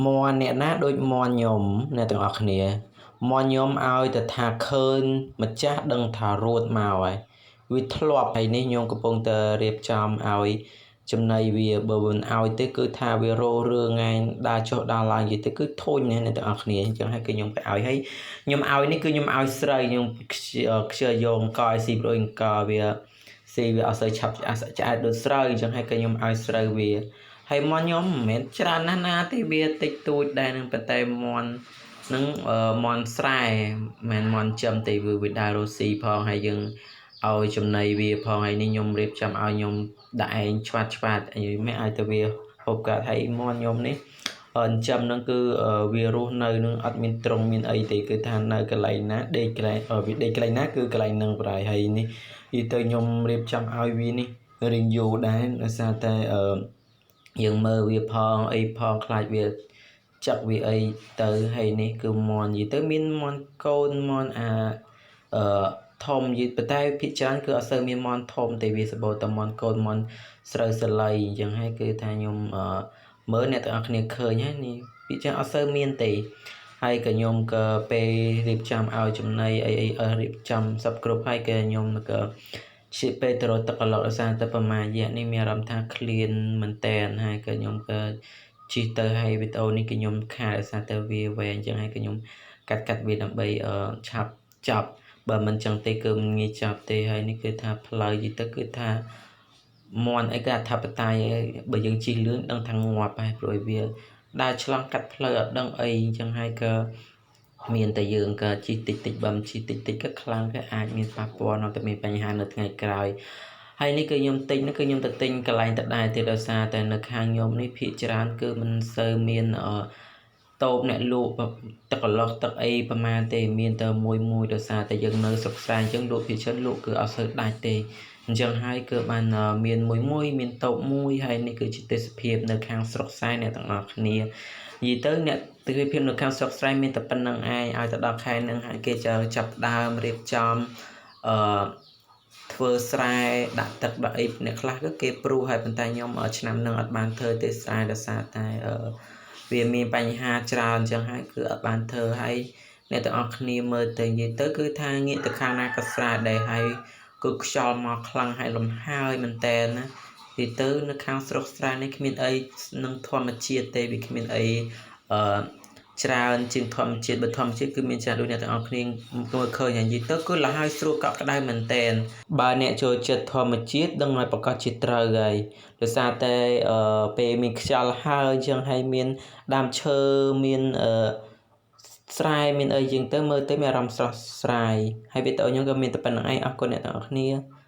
មាន់អ្នកណាដូចមាន់ខ្ញុំអ្នកទាំងអស់គ្នាមាន់ខ្ញុំឲ្យតែថាឃើញម្ចាស់ដឹងថារួតមកហើយវាធ្លាប់ហើយនេះខ្ញុំកំពុងតែរៀបចំឲ្យចំណីវាបើមិនឲ្យទេគឺថាវារោរឿងឯងដើរចុះដើរឡើងនិយាយទៅគឺធុញណាស់អ្នកទាំងអស់គ្នាអញ្ចឹងហើយគឺខ្ញុំទៅឲ្យហើយខ្ញុំឲ្យនេះគឺខ្ញុំឲ្យស្រូវខ្ញុំខ្ជិលយកអង្គឲ្យស៊ីព្រោះអង្គវាស៊ីវាអត់សូវឆាប់ឆ្អែតដូចស្រូវអញ្ចឹងហើយគឺខ្ញុំឲ្យស្រូវវាហើយមាន់ខ្ញុំមិនមែនច្រើនណាស់ណាទេវាតិចតួចដែរនឹងប៉ុន្តែមាន់នឹងមាន់ស្រែមិនមែនមាន់ចិញ្ចឹមទេវាដើររស់ស៊ីផងហើយយើងឲ្យចំណីវាផងហើយនេះខ្ញុំរៀបចំឲ្យខ្ញុំដាក់ឯងឆ្វាត់ឆ្វាត់អីមិនឲ្យទៅវាហូបកាត់ហើយមាន់ខ្ញុំនេះចិញ្ចឹមនឹងគឺវារស់នៅនឹងអត់មានត្រង់មានអីទេគឺថានៅកន្លែងណាដេកកន្លែងវាដេកកន្លែងណាគឺកន្លែងនឹងប្រហែលហើយនេះនិយាយទៅខ្ញុំរៀបចំឲ្យវានេះរៀងយូរដែរដោយសារតែអឺយើងមើលវាផងអីផងខ្លាចវាចឹកវាអីទៅហើយនេះគឺមាន់និយាយទៅមានមាន់កូនមាន់អាអឺធំយីប៉ុន្តែភាគច្រើនគឺអត់សូវមានមាន់ធំទេវាសម្បូរតែមាន់កូនមាន់ស្រូវសាលីអញ្ចឹងហើយគឺថាខ្ញុំមើលអ្នកទាំងអស់គ្នាឃើញហើយនេះភាគច្រើនអត់សូវមានទេហើយក៏ខ្ញុំក៏ពេលរៀបចំឲ្យចំណីអីអីរៀបចំសពគ្រប់ហើយក៏ខ្ញុំក៏ជាពេលទៅរកទឹកកឡុកដោយសារតែប្រមាណរយៈនេះមានអារម្មណ៍ថាឃ្លានមែនតែនហើយក៏ខ្ញុំក៏ជិះទៅហើយវីដេអូនេះគឺខ្ញុំខាតដោយសារតែវាវែងអញ្ចឹងហើយក៏ខ្ញុំកាត់វាដើម្បីឆាប់ចប់បើមិនចឹងទេគឺមិនងាយចាប់ទេហើយនេះគឺថាផ្លូវយីទៅគឺថាមាន់អីក៏អធិបតេយ្យបើយើងជិះលឿនដឹងថាងាប់ហើយព្រោះវាដើរឆ្លងកាត់ផ្លូវអត់ដឹងអីអញ្ចឹងហើយក៏មានតែយើងក៏ជិះតិចតិចបើមិនជិះតិចតិចក៏ខ្លាំងក៏អាចមានប៉ះពាល់នៅតែមានបញ្ហានៅថ្ងៃក្រោយហើយនេះគឺខ្ញុំទិញនេះគឺខ្ញុំទៅទិញកន្លែងដដែលទៀតដោយសារតែនៅខាងខ្ញុំនេះភាគច្រើនគឺមិនសូវមានតូបអ្នកលក់ទឹកកឡុកទឹកអីប្រហែលទេមានតែមួយមួយដោយសារតែយើងនៅស្រុកស្រែអញ្ចឹងលក់ភាគច្រើនលក់គឺអត់សូវដាច់ទេអញ្ចឹងហើយគឺបានមានមួយមួយមានតូបមួយហើយនេះគឺជាទេសភាពនៅខាងស្រុកស្រែអ្នកទាំងអស់គ្នានិយាយទៅអ្នកទេសភាពនៅខាងស្រុកស្រែមានតែប៉ុណ្្នឹងឯងឲ្យទៅដល់ខែហ្នឹងហើយគេចាប់ដើមរៀបចំអឺធ្វើស្រែដាក់ទឹកដាក់អីអ្នកខ្លះគឺគេព្រុសហើយប៉ុន្តែខ្ញុំឆ្នាំហ្នឹងអត់បានធ្វើទេស្រែដោយសារតែវាមានបញ្ហាច្រើនអញ្ចឹងហើយគឺអត់បានធ្វើហើយអ្នកទាំងអស់គ្នាមើលទៅនិយាយទៅគឺថាងាកទៅខាងណាក៏ស្រែដែរហើយគឺខ្យល់មកខ្លាំងហើយលំហើយមែនតែនណានិយាយទៅនៅខាងស្រុកស្រែនេះគ្មានអីនឹងធម្មជាតិទេវាគ្មានអីអឺច្រើនជាងធម្មជាតិបើធម្មជាតិគឺមានច្រើនដូចអ្នកទាំងអស់គ្នាមើលឃើញហើយនិយាយទៅគឺលហើយស្រួលកក់ក្ដៅមែនតែនបើអ្នកចូលចិត្តធម្មជាតិដឹងហើយប្រកាសជាត្រូវហើយដោយសារតែពេលមានខ្យល់ហើយអញ្ចឹងហើយមានដើមឈើមានអឺស្រែមានអីជាងទៅមើលទៅមានអារម្មណ៍ស្រស់ស្រាយហើយវីដេអូខ្ញុំក៏មានតែប៉ុណ្្នឹងឯងអរគុណអ្នកទាំងអស់គ្នា។